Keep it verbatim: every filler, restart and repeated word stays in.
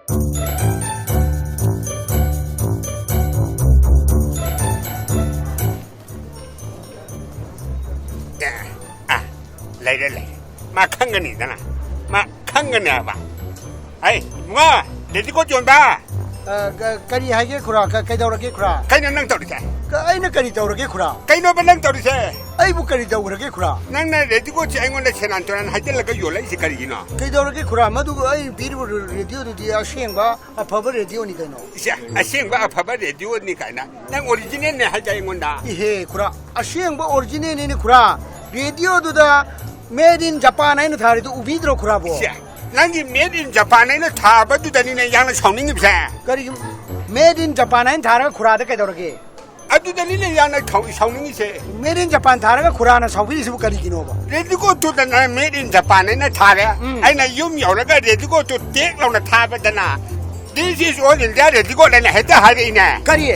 ꯑꯦ, ꯑ, ꯂꯩꯔꯦ, ꯂꯩꯔꯦ꯫ ꯃꯥ ꯈꯪꯒꯅꯤꯗꯅ꯫ ꯃꯥ ꯈꯪꯒꯅꯤ ꯍꯥꯏꯕ꯫ ꯑꯩ, ꯏꯕꯨꯡꯉꯣ, ꯔꯦꯗꯤꯀꯣꯠ ꯌꯣꯟꯕ꯫ ꯑ, ꯀ-, ꯀꯔꯤ ꯍꯥꯏꯒꯦ ꯈꯨꯔꯥ? ꯀ-, ꯀꯩꯗꯧꯔꯒꯦ ꯈꯨꯔꯥ? ꯀꯩꯅꯣ ꯅꯪ ꯇꯧꯔꯤꯁꯦ? ꯀ-, ꯑꯩꯅ ꯀꯔꯤ ꯇꯧꯔꯒꯦ ꯈꯨꯔꯥ? ꯀꯩꯅꯣꯕ ꯅꯪ ꯇꯧꯔꯤꯁꯦ? ꯑꯩꯕꯨ ꯀꯔꯤ ꯇꯧꯈ꯭ꯔꯒꯦ ꯈꯨꯔꯥ? ꯅꯪꯅ ꯔꯦꯗꯤꯀꯣꯠꯁꯦ ꯑꯩꯉꯣꯟꯗ ꯁꯦꯔꯥꯟ ꯇꯨꯔꯥꯟ ꯍꯥꯏꯖꯤꯜꯂꯒ ꯌꯣꯜꯂꯛꯏꯁꯦ ꯀꯔꯤꯒꯤꯅꯣ? ꯀꯩꯗꯧꯔꯒꯦ ꯈꯨꯔꯥ? ꯃꯗꯨ ꯑꯩ ꯄꯤꯔꯤꯕ ꯔꯦ-, ꯔꯦꯗꯤꯑꯣꯗꯨꯗꯤ ꯑꯁꯦꯡꯕ ꯑꯐꯕ ꯔꯦꯗꯤꯑꯣꯅꯤ ꯀꯩꯅꯣ꯫ ꯏꯁꯦ, ꯑꯁꯦꯡꯕ ꯑꯐꯕ ꯔꯦꯗꯤꯑꯣꯅꯤ ꯀꯥꯏꯅ꯫ ꯅꯪ ꯑꯣꯔꯤꯖꯤꯅꯦꯜꯅꯦ ꯍꯥꯏꯗꯥꯏ ꯑꯩꯉꯣꯟꯗ? ꯏꯍꯦ, ꯈꯨꯔꯥ, ꯑꯁꯦꯡꯕ ꯑꯣꯔꯤꯖꯤꯅꯦꯜꯅꯤꯅꯦ ꯈꯨꯔꯥ꯫ ꯔꯦꯗꯤꯑꯣꯗꯨꯗ "Made in Japan" ꯍꯥꯏꯅ ꯊꯥꯔꯤꯗꯨ ꯎꯕꯤꯗ꯭ꯔꯣ ꯈꯨꯔꯥꯕꯣ? ꯏꯁꯦ, ꯅꯪꯒꯤ "Made in Japan" ꯍꯥꯏꯅ ꯊꯥꯕꯗꯨꯗꯅꯤꯅꯦ ꯌꯥꯝꯅ ꯁꯥꯎꯅꯤꯡꯉꯤꯕꯁꯦ꯫ ꯀꯔꯤꯒꯤ "Made in Japan" ꯍꯥꯏꯅ ꯊꯥꯔꯒ ꯈꯨꯔꯥꯗ ꯀꯩꯗꯧꯔꯒꯦ? ꯑꯗꯨꯗꯅꯤꯅꯦ ꯌꯥꯝꯅ ꯈꯧ-, ꯁꯥꯎꯅꯤꯡꯉꯤꯁꯦ꯫ "Made in Japan" ꯊꯥꯔꯒ ꯈꯨꯔꯥꯅ ꯁꯥꯎꯕꯤꯔꯤꯁꯤꯕꯨ ꯀꯔꯤꯒꯤꯅꯣꯕ? ꯔꯦꯗꯤꯀꯣꯠꯇꯨꯗꯅ "Made in Japan" ꯍꯥꯏꯅ ꯊꯥꯔꯦ꯫ ꯎꯝ꯫ ꯑꯩꯅ ꯌꯨꯝ ꯌꯧꯔꯒ ꯔꯦꯗꯤꯀꯣꯠꯇꯨ ꯇꯦꯛ ꯂꯥꯎꯅ ꯊꯥꯕꯗꯅ, "This is All India Radio" ꯍꯥꯏꯅ ꯍꯦꯛꯇ ꯍꯥꯏꯔꯛꯏꯅꯦ꯫ ꯀꯔꯤ?